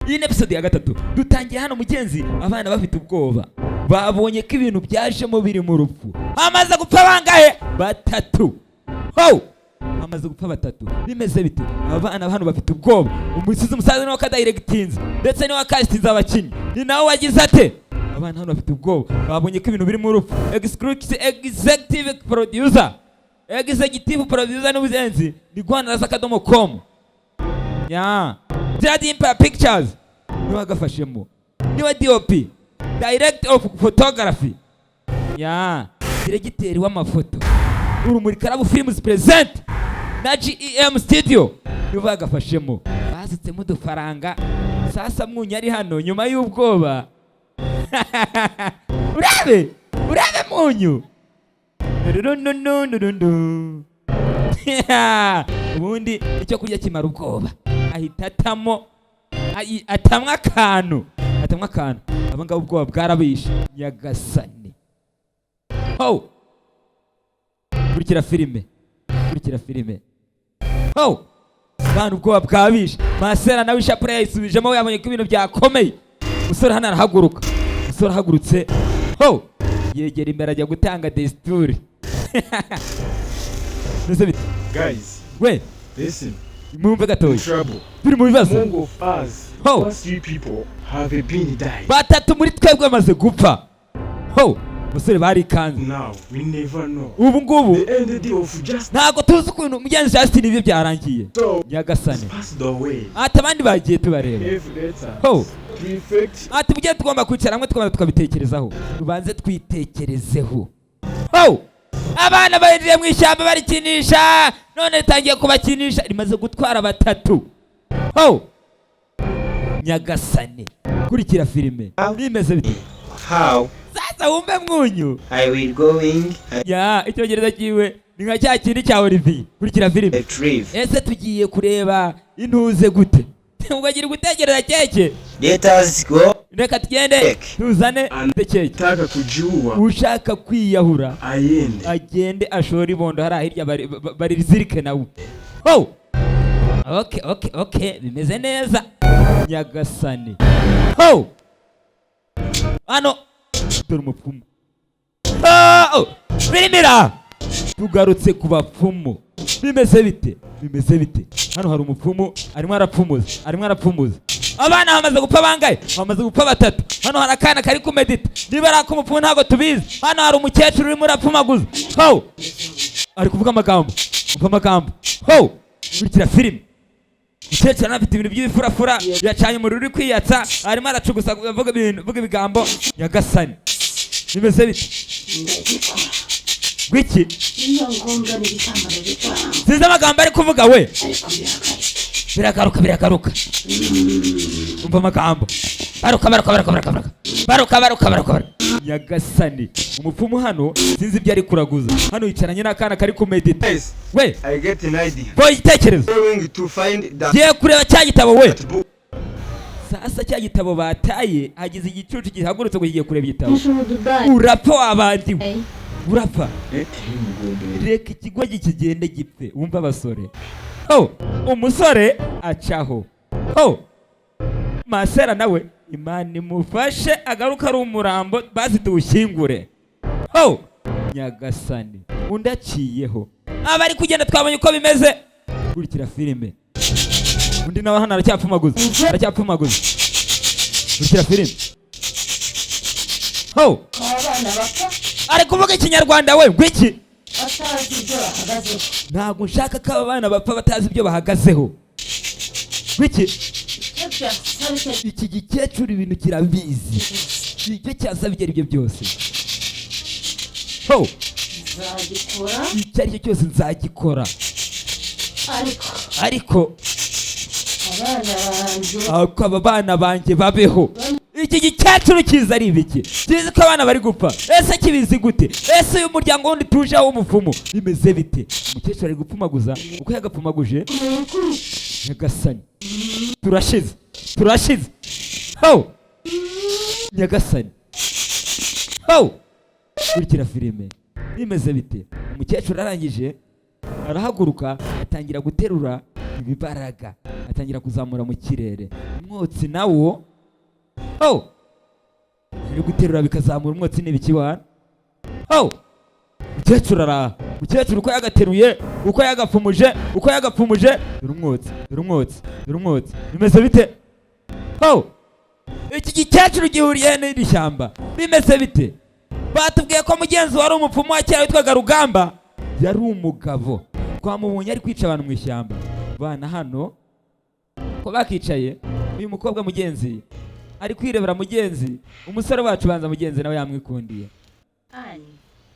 Iyi ni episode ya gatatu. Dutangiye hano, mugenzi, abana bafite ubwoba, babonye ko ibintu byajemo biri mu rupfu. Hamaze gupfa bangahe? Batatu. Ho hamaze gupfa batatu. Bimeze bite? Abana hano bafite ubwoba. Umusizi, umusaza niwe wakadiregitinze, ndetse niwe wakasitinze abakinnyi, ni nawe wagize ate. Abana hano bafite ubwoba, babonye ko ibintu biri mu rupfu. Executive producer, executive producer n'ubuzenzi ni Rwanda.com ya Jadi Empire Pictures, niwe wagafashemo, niwe DOP, direct of photography, ya diregiteri w'amafoto. Urumuri Karabu Films present na GEM Studio nibo bagafashemo, basutsemo udufaranga. Sasa Mwunyu ari hano nyuma y'ubwoba. Urebe, urebe Munyu. Rurununununundu. Ubundi icyo kurya kimara ubwoba, ahita atamo, atamwa akantu, atamwa akantu. Aba ngaba ubwoba bwarabishe. Nyagasani! Ho kurikira filime, kurikira filime. Ho bana, ubwoba bwabishe. Masera nawe ishapure yayisubijemo, yabonye ko ibintu byakomeye. Umusore hano arahaguruka. Umusore ahagurutse, ho yegera imbere, ajya gutanga desituri. Mbese bite? Guys, We. listen. Mwumve gatoya. Trouble. Turi mu bibazo. Among of us, Oh. first three people have been died. Batatu muri twebwe bamaze gupfa. Ho umusore barikanze. Now we never know. Ubu ngubu The end of just ntabwo tuzi ukuntu mugenzi Justin ibyo byarangiye. so Nyagasani! passed away. Ati abandi bagiye tubareba. If later, Ho prefect ati mugihe tugomba kwicara hamwe, tukabanza tukabitekerezaho, tubanze twitekerezeho. Ho abana binjiye mu ishyamba barikinisha, none ritangiye kubakinisha, rimaze gutwara batatu. Ho nyagasani! Kurikira filime. Bimeze bite? How Sasa wumve Mwunyu. I will going Ya icyongereza cyiwe ni nka cya kindi cya Olivier. Kurikira filime. Retrieve. Ese tugiye kureba intuze gute? Ubwo agira gutekereza keke. Let us go. Reka tugende. Keke. Tuzane keke. Anataka kujiua Ushaka kwiyahura aende. agende ashore ibondo hariya hirya, barizirike nawe. Oh, okay, bimeze neza. Nyagasani! Oh, hano dore umupfumu. Ah, oh, birimira tugarutse ku bapfumu. Bimeze bite? Bimeze bite? Hano hari umupfumu, arimo arapfumuza, arimo arapfumuza. Abana bamaze gupfa bangahe? Bamaze gupfa batatu. Hano hari akana kari kumedita, niba ari ak'umupfumu ntabwo tubizi. Hano hari umukecuru urimo urapfumaguza. Ho ari kuvuga amagambo, umva amagambo. Ho kurikira filime. Umukecuru anafite ibintu by'ibifurafura, yacanye umuriro uri kwiyatsa, arimo aracugusa, avuga ibintu, avuga ibigambo. Nyagasani! Bimeze bite? Ndagikora. Gwiki? Niyo ngombwa n'igitambaro gitanga. Sinzi amagambo ari kuvuga we. Ariko biragarutse. Biragaruka, biragaruka. Umva amagambo: baruka, baruka, baruka, baruka, baruka, baruka, baruka, baruka, baruka. Nyagasani! Umupfumu hano sinzi ibyo ari kuraguza. Hano yicaranye n'akana kari kumedita. Guys, We. I get an idea. Boy, igitekerezo. Going to find that Ngiye kureba cya gitabo we. book. Sasa cya gitabo bataye, hagize igicucu gihagurutse ngo kigiye kureba igitabo. You should die. Urapfa wabandiwe, urapfa. Let him go, baby. Reka ikigoryi kigende gipfe. Wumva abasore. Ho umusore acaho. Ho masera nawe Imana imufashe agaruka ari umurambo, bazi tuwushyingure. Ho nyagasani! Undi aciyeho, aba ari kugenda, twabonye uko bimeze. Kurikira filime. Undi nawe hano aracyapfumaguza, aracyapfumaguza. Kurikira filime. Ho Abana bapfa ari kuvuga ikinyarwanda we. Ngwiki? batazi ibyo bahagazeho. Ntabwo nshaka ko aba bana bapfa batazi ibyo bahagazeho. Ngwiki? Icyo byasaba icyo Iki gikecuru ibintu kirabizi, icyo cyasaba ibyo ari byo byose. Ho nzagikora. Icyo ari cyo cyose nzagikora. Ariko Ariko abana banjye ariko aba bana banjye babeho. Iki gikecuru kiza ari ibiki? Kizi ko abana bari gupfa. Ese kibizi gute? Ese uyu muryango wundi tujeho w'umupfumu bimeze bite? Umukecuru ari gupfumaguza, uko yagapfumaguje. Nyagasani, turashize, turashize! Ho nyagasani! Ho kurikira filime. Bimeze bite? Umukecuru arangije arahaguruka, atangira guterura ibibaraga, atangira kuzamura mu kirere. Umwana. Umwotsi nawo, oh, uri guterura bikazamura umwotsi n'ibiki wana? Oh, umukecuru araha. Umukecuru uko yagateruye, uko yagapfumuje, uko yagapfumuje, dore umwotsi, dore umwotsi, dore umwotsi. Bimeze bite? Oh, iki gikecuru gihuriye n'iri shyamba? Bimeze bite? Batubwiye ko mugenzi wari umupfumu wa kera witwaga Rugamba, yari umugabo twamubonye ari kwica abantu mu ishyamba. Bana hano ko bakicaye, uyu mukobwa mugenzi ari kwirebera mugenzi umusore wacu, banza mugenzi nawe yamwikundiye. Anne,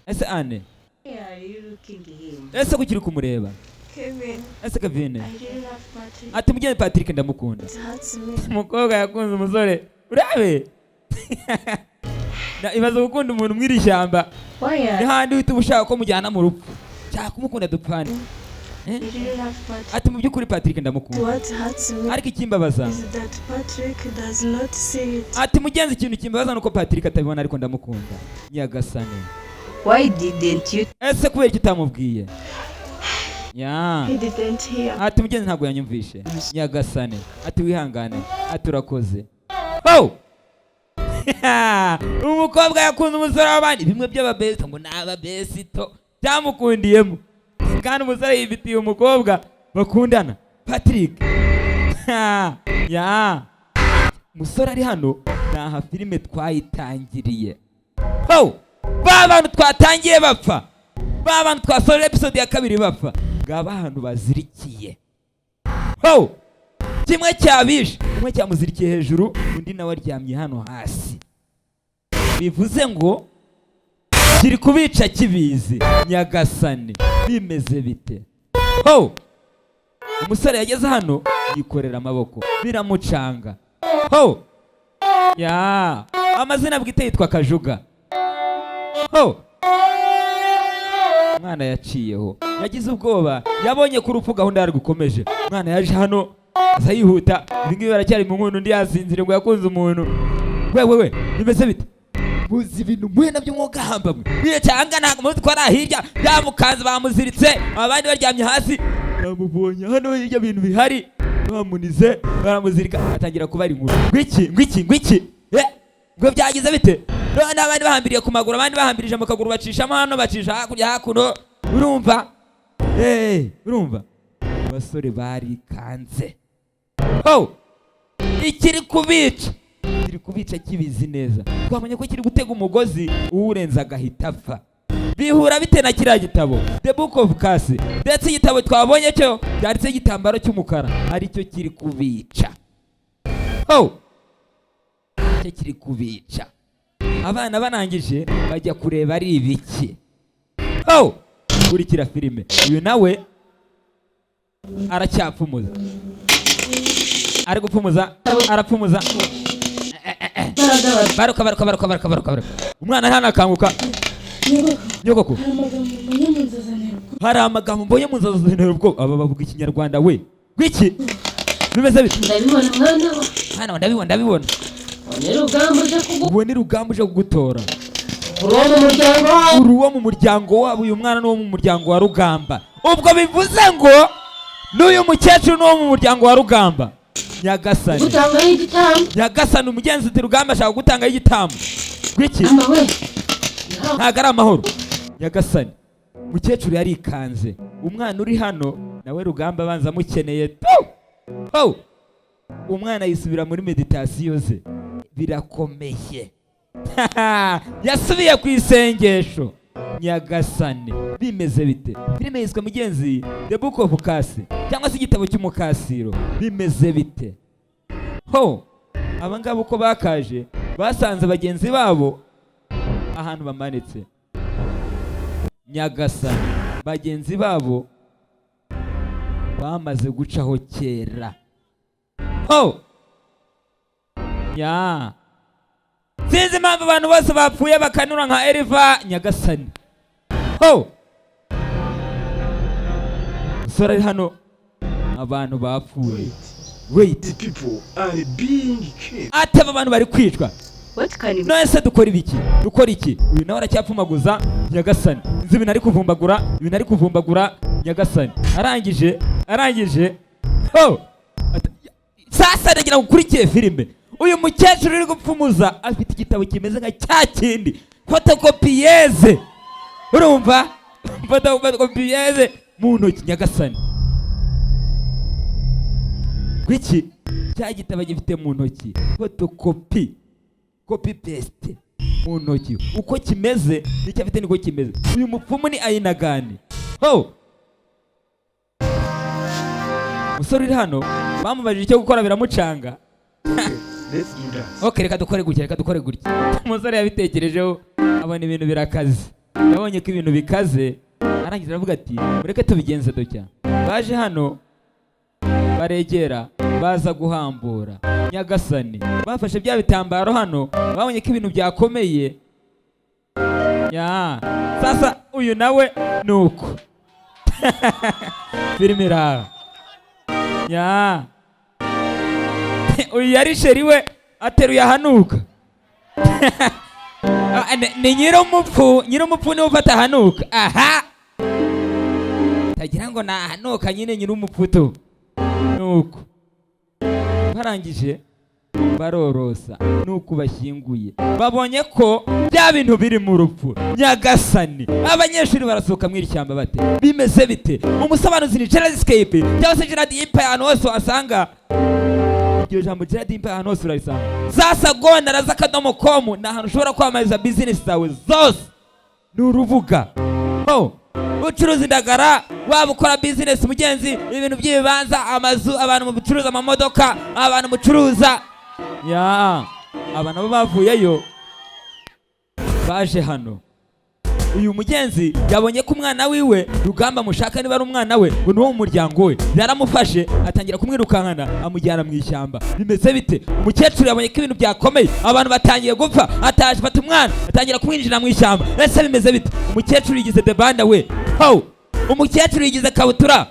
Ese Anne, why are you looking him? Ese kuki uri kumureba? Kevin, Ese Kevin, I really love Patrick. Ati mugenzi Patrick ndamukunda. It hurts me. Umukobwa yakunze umusore, urabe na ibaze gukunda umuntu mw'iri shyamba. Why are Ni handi uhita uba ushaka ko mujyana mu rupfu, shaka kumukunda dupfane. I really love Patrick. Ati mu by'ukuri Patrick ndamukunda. What hurts me Ariko ikimbabaza is that Patrick does not see it. Ati mugenzi, ikintu kimbabaza nuko Patrick atabibona, ariko ndamukunda. Nyagasane. Why didn't you Ese kubera icyo utamubwiye ya? He didn't hear. Ati mugenzi ntabwo yanyumvishe. Nyagasane. Ati wihangane. Ati urakoze. Oh, umukobwa yakunze umusore w'abandi, bimwe by'ababesito, ngo ni ababesito byamukundiyemo, kandi umusore yifitiye umukobwa bakundana Patrick. Ya umusore ari hano, ni aha filime twayitangiriye. Oh, ba bantu twatangiye bapfa, ba bantu twasoje episode ya kabiri bapfa, ngaba ahantu bazirikiye. Oh, kimwe cyabishe, kimwe cyamuzirikiye hejuru, undi nawe aryamye hano hasi, bivuze ngo kiri kubica kibizi. Nyagasani, bimeze bite? Ho, umusore yageze hano yikorera amaboko, biramucanga. Ho, ya amazina bwite yitwa Kajuga. Ho, umwana yaciyeho, yagize ubwoba, yabonye ko urupfu gahunda yari gukomeje. Umwana yaje hano aza yihuta. Ibi ngibi baracyari mu nkono, undi yasinziriye ngo yakunze umuntu. We we we, bimeze bite? Muzi ibintu muhe nabyo mwogahamba mwe biye cyangwa ntabwo muzi ko ari hirya byamukanze, bamuziritse, abandi baryamye hasi bamubonye hano hirya, bintu bihari bamunize, baramuzirika, atangira kubara inkuru. Ngwiki, ngwiki, ngwiki, eh, ngo byagize bite none? Abandi bahambiriye ku maguru, abandi bahambirije mu kaguru, bacishamo hano, bacisha hakurya hakuno, urumva? Eh, urumva abasore barikanze. Ho, ikiri kubica, kiri kubica kibizi neza. Twamenye ko kiri gutega umugozi, uwurenze agahita apfa. Bihura bite na kiriya gitabo, The Book of Curse? Ndetse igitabo twabonye cyo cyanditseho igitambaro cy'umukara, aricyo kiri kubica. Ho, cyo kiri kubica. Abana barangije bajya kureba ari ibiki. Ho, kurikira filime. Uyu nawe aracyapfumuza, ari gupfumuza, arapfumuza. Baruka, baruka, baruka, baruka, baruka, baruka. Umwana ntanakanguka. Nyogoko, hari amagambo mbonye mu nzozi zintera ubwoba. Aba bavuga Ikinyarwanda we. Gwiki? Bimeze bite? Ndabibona mwana wa. Hano ndabibona, ndabibona. Ni Rugamba uje kugu Uwo ni Rugamba uje kugutora. Uri uwo mu muryango wawe. Uri uwo mu muryango wabo. Uyu mwana ni uwo mu muryango wa Rugamba, ubwo bivuze ngo n'uyu mukecuru ni uwo mu muryango wa Rugamba. Nyagasani. Gutangaho igitambo. Nyagasani, umugenzi uti Rugamba ashaka gutangaho igitambo. Gwiki? Ama we. Ntabwo ari amahoro. Nyagasani, umukecuru yarikanze. Umwana uri hano nawe Rugamba abanza amukeneye tu. Ho, umwana yisubira muri meditasiyo ze, birakomeye, yasubiye ku isengesho. Nyagasani, bimeze bite? Filime yiswe mugenzi The Book of Curse, cyangwa se igitabo cy'umukasiro. Bimeze bite? Ho, aba ngaba uko bakaje basanze bagenzi babo ahantu bamanitse. Nyagasani, bagenzi babo bamaze gucaho kera. Ho, ya sinzi impamvu abantu bose bapfuye bakanura nka Eriva. Nyagasani. Ho, umusore ari hano, abantu bapfuye. Wait. The people are being killed. Ati aba bantu bari kwicwa. What can we None se dukora ibiki? Dukora iki? Uyu nawe aracyapfumaguza. Nyagasani, nzi ibintu ari kuvumbagura, ibintu ari kuvumbagura. Nyagasani, arangije, arangije. Ho. Sasa ndagira ngo ukurikiye filime. Uyu mukecuru uri gupfumuza afite igitabo kimeze nka cya kindi, photocopieuse. Urumva, photocopieuse mu ntoki. Nyagasani, gwiki cya gitabo gifite mu ntoki, photocopy, copy paste mu ntoki. Uko kimeze nicyo afite, niko kimeze. Uyu mupfumu ni Ayinagani ho. Umusore uri hano bamubajije icyo gukora biramucanga. Let's do that. Ok, reka dukore gutya, reka dukore gutya. Umusore yabitekerejeho abona ibintu birakaze, yabonye ko ibintu bikaze, arangiza aravuga ati: "Mureke tubigenze dutya." Baje hano, baregera, baza guhambura. Nyagasani, bafashe bya bitambaro hano, babonye ko ibintu byakomeye. Ya sasa uyu nawe ni uko filime iraha. Ya uyu yari chéri we, ateruye ahanuka. Ah, ni nyir'umupfu. Nyir'umupfu niwe ufata ahanuka. Aha tagira ngo nahanuka nyine nyir'umupfu tu. Nuko barangije barorosa, nuko bashyinguye, babonye ko bya bintu biri mu rupfu. Nyagasani, abanyeshuri barasohoka mu iri shyamba bate? Bimeze bite? Umusobanuzi ni Gerard Escape cyangwa se Gerard Empire. Ahantu hose wasanga iryo jambo Gerard Empire, ahantu hose urarisanga. Sasa gonaraza.com ni ahantu ushobora kwamamariza business zawe zose. Ni urubuga. Oh, ucuruza indagara, waba ukora business mugenzi, ibintu by'ibibanza, amazu, abantu mucuruza amamodoka, abantu mucuruza ya. Aba nabo bavuyeyo baje hano. Uyu mugenzi yabonye ko umwana wiwe Rugamba mushaka, niba ari umwana we, ngo ni uwo mu muryango we, yaramufashe atangira kumwirukankana, amujyana mu ishyamba. Bimeze bite? Umukecuru yabonye ko ibintu byakomeye, abantu batangiye gupfa, ataje afata umwana atangira kumwinjira mu ishyamba. Ese bimeze bite? Umukecuru yigize debanda we ho, umukecuru yigize kabutura,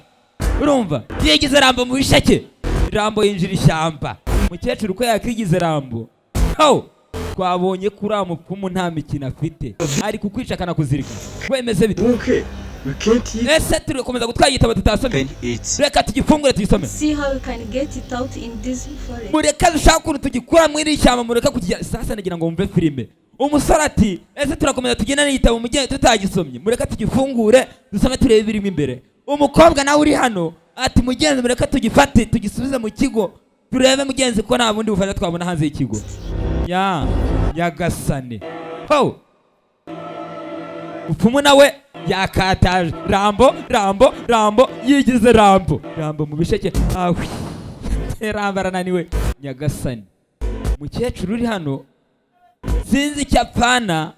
urumva yigize Rambo mu bisheke. Rambo yinjira ishyamba. Umukecuru uko yakwigize Rambo ho, twabonye ko uriya mupfumu nta mikino afite, ari kukwica akanakuzirika. Wemeze bite? Okay, we can't eat. Ese turi gukomeza gutwara igitabo tutasomye? Open it. Reka tugifungure tugisome. See how we can get it out in this forest. Mureke dushaka ukuntu tugikura muri iri shyamba, mureke kukijya. Sasa nagira ngo wumve filime. Umusore ati: "Ese turakomeza tugenda n'igitabo mu gihe tutagisomye? Mureke tugifungure dusome, turebe ibirimo imbere." Umukobwa nawe uri hano ati: "Mugenzi, mureke tugifate tugisubize mu kigo, turebe mugenzi ko nta bundi bufasha twabona hanze y'ikigo." Ya nyagasane ho, mupfumu nawe yakataje. Rambo, Rambo, Rambo yigize Rambo, Rambo mu bisheke. Ahwi, Rambo arananiwe. Nyagasani, umukecuru uri hano sinzi icyo apfana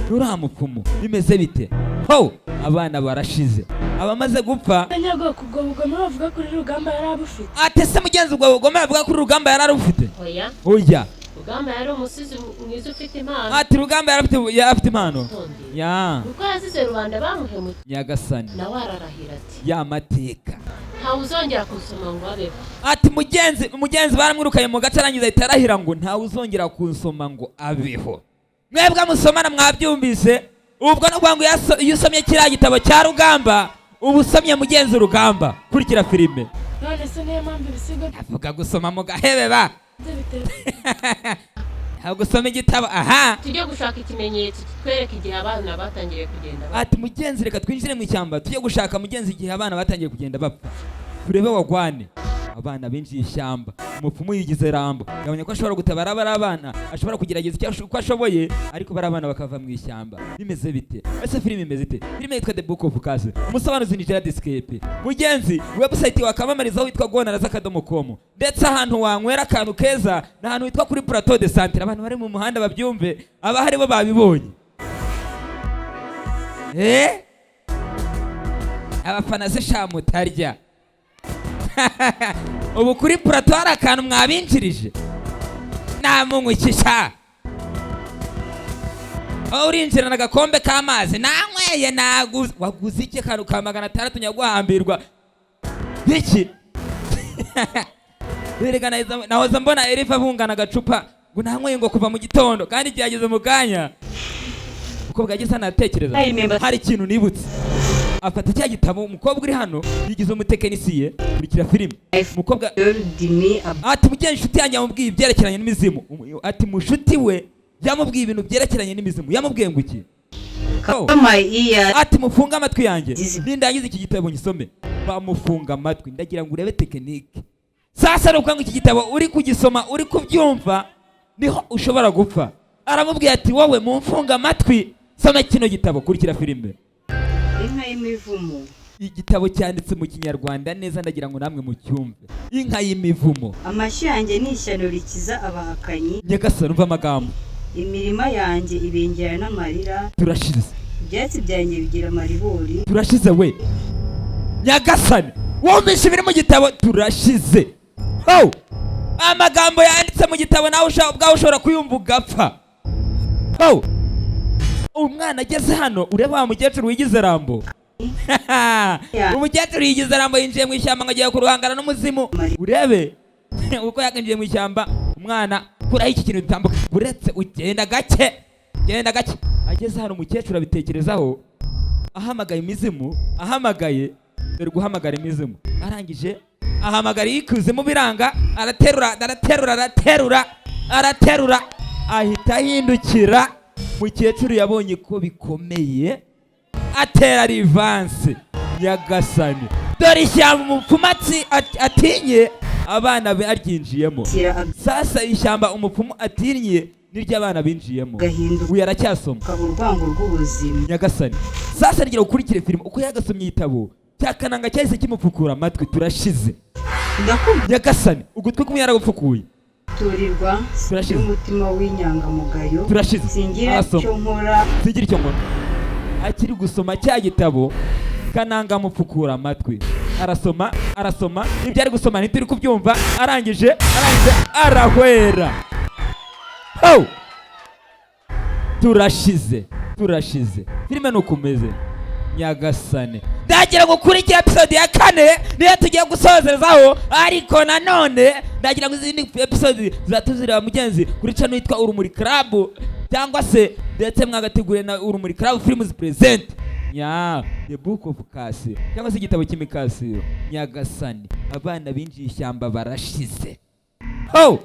nuriya mupfumu. Bimeze bite ho? Abana barashize, abamaze gupfa. Nyabwoko, ubwo bugome bavuga kuri Rugamba yari abufite? Ate se mugenzi, ubwo bugome bavuga kuri Rugamba yari arufite? Oya. Oya. Rugamba yari umusizi mwiza ufite impano. Ati Rugamba yari afite impano. Tondera. Ya. Kuko yazize rubanda bamuhemukiye. Nyagasani. Nawe ararahira ati: Ya mateka. "Ntawe uzongera kunsoma ngo abeho." Ati mugenzi, mugenzi baramwirukanye mu gace, arangiza ahita arahira ngo: "Ntawe uzongera kunsoma ngo abeho." Mwebwe musomana mwabyumvise. Ubwo no kuvuga ngo iyo usomye kiriya gitabo cya Rugamba, uba usomye mugenzi Rugamba. Kurikira filime. None se niyo mpamvu ibisigo Avuga gusoma mu gahebeba. bye bitera Ntabwo gusoma igitabo aha. Tujye gushaka ikimenyetso kitwereka igihe abana batangiye kugenda bapfa. Ati mugenzi, reka twinjire mu ishyamba tujye gushaka mugenzi igihe abana batangiye kugenda bapfa, turebe wagwane. Abana binjiye ishyamba, umupfumu yigize Rambo, yabonye ko ashobora gutabara bari abana, ashobora kugerageza icyo uko ashoboye, ariko bari abana bakava mu ishyamba. Bimeze bite? Ese filime imeze ite? Filime yitwa The Book of Curse, umusobanuzi ni Gerard Escape. Mugenzi, website wakamamarizaho witwa gonaraza.com, ndetse ahantu wanywera akantu keza ni ahantu hitwa kuri Plateau de Centre. Abantu bari mu muhanda babyumve, abahari bo babibonye. Abafana se sha mutarya ubu kuri Plateau hari akantu mwabinjirije namunywa aho urinjirana agakombe k'amazi nanyweye naguze. Waguze iki? Akantu ka 600 nyaguhambirwa iki? Bereka nahoza mbona Erifa abungana agacupa ngo nanyweye ngo kuva mu gitondo, kandi byageze mu kanya. Uko bwageze anatekereza. I remember. Hari ikintu nibutse. Afata cya gitabo. Umukobwa uri hano yigize umutekinisiye. Kurikira filime, umukobwa Told me about ati: "Mugenzi, inshuti yanjye yamubwiye ibyerekeranye n'imizimu." Ati mushuti we yamubwiye ibintu byerekeranye n'imizimu. Yamubwiye ngo iki? Oh. Cover my ear. Ati: "Mufunge amatwi yanjye Izi- nindangiza iki gitabo ngisome." Bamufunga amatwi. Ndagira ngo urebe tekinike. Sasa ni ukuvuga ngo iki gitabo uri kugisoma, uri kubyumva, niho ushobora gupfa. Aramubwiye ati: "Wowe mumfunga amatwi, soma kino gitabo." Kurikira filime. Inka y'imivumo. Igitabo cyanditse mu Kinyarwanda neza, ndagira ngo namwe mucyumve. Inka y'imivumo. Amashyo yanjye ni ishyano rikiza abahakanyi. Nyagasani, umva amagambo. Imirima yanjye ibengera n'amarira. Turashize. Ibyatsi byanjye bigira amaribori. Turashize we! Nyagasani, wumvishe ibiri mu gitabo? Turashize. Ho! Amagambo yanditse mu gitabo nawe ubwawe ushobora kuyumva ugapfa. Ho! Umwana ageze hano, ureba wa mukecuru wigize Rambo. Umukecuru yigize Rambo, yinjiye mu ishyamba ngo agiye kuruhangana n'umuzimu. Urebe uko yakinjiye mu ishyamba. Umwana, kuraho iki kintu gitambuka, uretse ugenda gake, genda gake. Ageze hano, umukecuru abitekerezaho, ahamagaye imizimu, ahamagaye, dore guhamagara imizimu. Arangije ahamagara iy'ikuzimu, biranga. Araterura, araterura, araterura, araterura, ahita ahindukira. Mukecuru yabonye ko bikomeye, atera reverse. Nyagasani, dore ishyamba umupfumu atinye, abana be aryinjiyemo. Shyira Sasa ishyamba umupfumu atinye niryo abana binjiyemo. Agahinduka Uyu aracyasoma. urwango rw'ubuzima. Nyagasani, sasa rigira ukurikire filime uko yagasomye igitabo cya Kananga cyahise kimupfukura amatwi. Turashize. Ndakubwira. Nyagasani, ugutwi kumwe yaragupfukuye. Turirwa. Turashize. N'umutima w'inyangamugayo. Turashize. Singira Arasoma. icyo nkora. Singira icyo nkora. Akiri gusoma cya gitabo, Kananga amupfukura amatwi. Arasoma, arasoma, ibyo ari gusoma ntituri kubyumva. Arangije arahwera. Ho! Turashize, turashize. Filime ni uko umeze. Nyagasane, ndagira ngo ukurikire episode ya 4, niyo tugiye gusozerezaho. Ariko nanone ndagira ngo izindi episode zizatuzireba, mugenzi, kuri channel yitwa Urumuri Club, cyangwa se ndetse mwagateguriye na Urumuri Club Films Present nya The Book of Curse, cyangwa se igitabo cy'imikasiro. Nyagasani, abana binjiye ishyamba barashize. Ho!